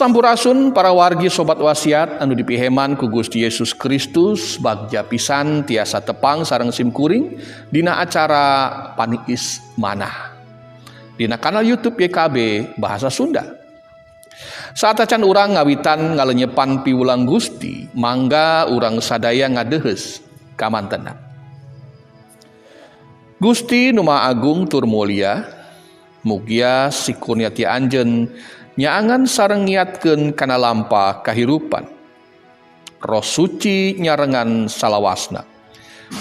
Sampurasun para wargi sobat wasiat anu dipiheman ku Gusti Yesus Kristus. Bagja pisan tiasa tepang sareng simkuring dina acara Paniis Manah dina kanal YouTube YKB Bahasa Sunda. Saacan urang ngawitan ngalenyepan piwulang Gusti, mangga urang sadaya ngadeheus kamantena. Gusti nu Maha Agung tur mulia, mugia sih kurnia ti Anjeun nyaangan sareng ngiatkeun kana lampah kahirupan. Roh Suci nyarengan salawasna.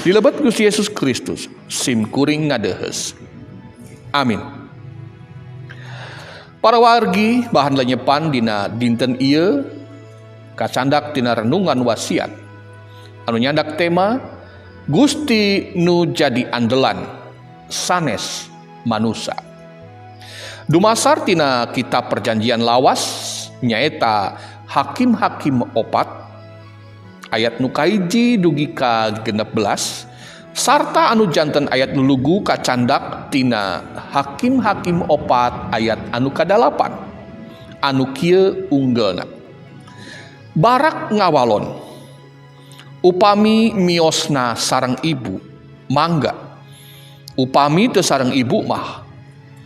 Di lebet Gusti Yesus Kristus, sim kuring ngadeheus. Amin. Para wargi, bahan lenyepan dina dinten ieu kacandak tina renungan wasiat anu nyandak tema Gusti nu jadi andelan sanes manusa. Dumasar tina kitab Perjanjian Lawas, nyaeta Hakim-hakim 4 ayat nu 1 dugi ka 16, sarta anu janten ayat lulugu kacandak tina Hakim-hakim 4 ayat anu 8 anu kieu unggelna: "Barak ngawalon, 'Upami miosna sareng ibu, mangga. Upami teu sareng ibu mah,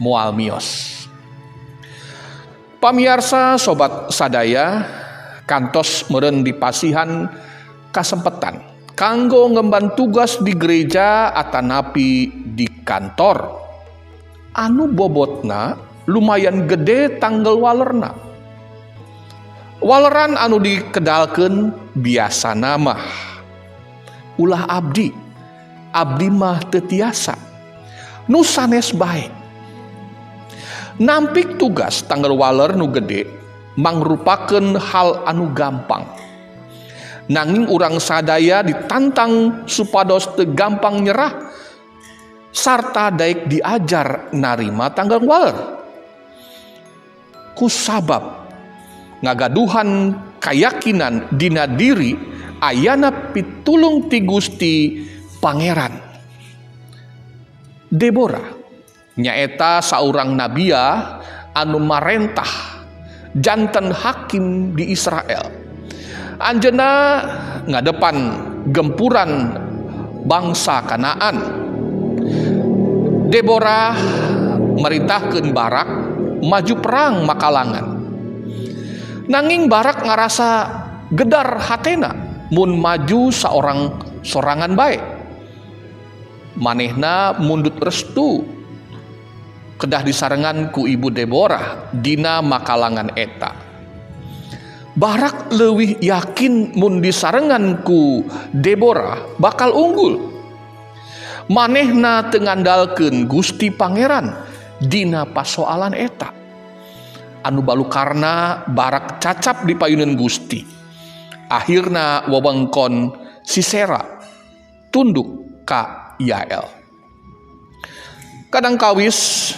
moal mios.'" Pamiarsa sobat sadaya, kantos meureun dipasihan kasempetan kanggo ngemban tugas di gereja atanapi di kantor anu bobotna lumayan gede tanggel walerna. Waleran anu dikedalkeun biasana mah, "Ulah abdi, abdi mah teu tiasa, nu sanes bae." Nampik tugas tanggel waler nu gede mangrupakeun hal anu gampang, nanging urang sadaya ditantang supados teu gampang nyerah sarta daek diajar narima tanggal waler, kusabab ngagaduhan kayakinan dina diri ayana pitulung ti Gusti Pangeran. Deborah nyaeta saurang nabia anu marentah janten hakim di Israel. Anjeunna ngadepan gempuran bangsa Kanaan. Deborah merintahkeun Barak maju perang makalangan. Nanging Barak ngarasa gedar hatena mun maju saorang sorangan bae. Manehna mundut restu, kedah disarengan ku ibu Deborah dina makalangan eta. Barak leuwih yakin mun disarengan ku Deborah bakal unggul. Manehna teu ngandalkeun Gusti Pangeran dina pasoalan eta. Anu balukarna, Barak cacap di payuneun Gusti. Akhirna wewengkon Sisera tunduk ka Yael. Kadang kawis,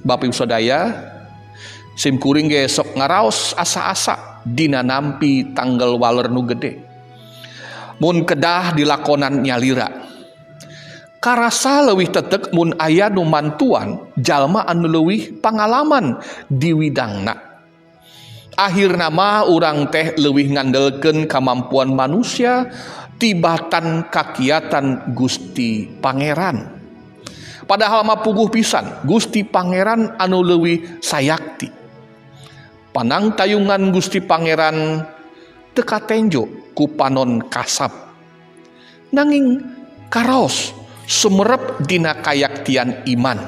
Bapak Ibu sadaya, sim kuring ge sok ngaraos asa-asa dina nampi tanggel waler nu gede mun kedah dilakonan nyalira. Karasa leuwih tetek mun aya nu mantuan jalma anu leuwih pangalaman di widangna. Akhirna mah urang teh leuwih ngandelkeun kamampuan manusia tibatan kakiatan Gusti Pangeran. Padahal mah puguh pisan Gusti Pangeran anu leuwih sayakti. Panang tayungan Gusti Pangeran teu katenjo ku panon kasab. Nanging karaos sumerep dina kayaktian iman.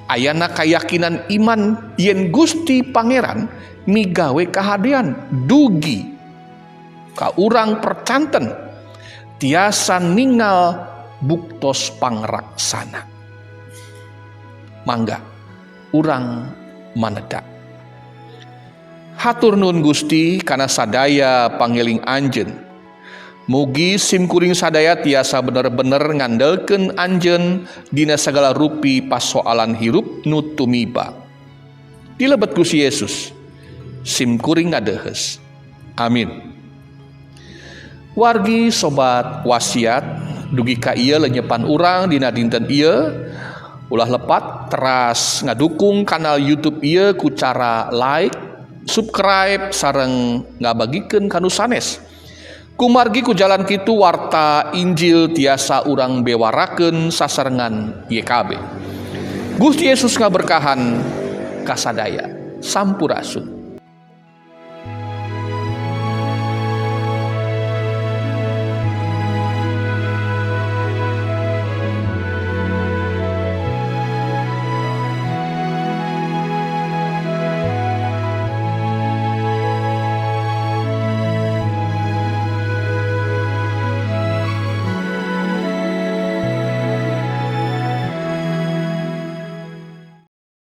Ayana kayakinan iman yen Gusti Pangeran migawe kahadean dugi ka urang percanten tiasa ningal buktos pangraksana. Mangga urang maneda. Hatur nuhun Gusti kana sadaya pangeling Anjeun. Mugi simkuring sadaya tiasa bener-bener ngandelkeun Anjeun dina sagala rupi pasoalan hirup nu tumiba. Di lebet Gusti Yesus, simkuring ngadeheus. Amin. Wargi sobat wasiat, dugi ka ieu lenyepan urang dina dinten ieu. Ulah lepat teras ngadukung kanal YouTube ieu ku cara like, subscribe sareng ngabagikeun ka nu sanes. Kumargi ku jalan kitu warta Injil tiasa urang bewarakeun sasarengan YKB. Gusti Yesus ngaberkahan kasadaya. Sampurasun.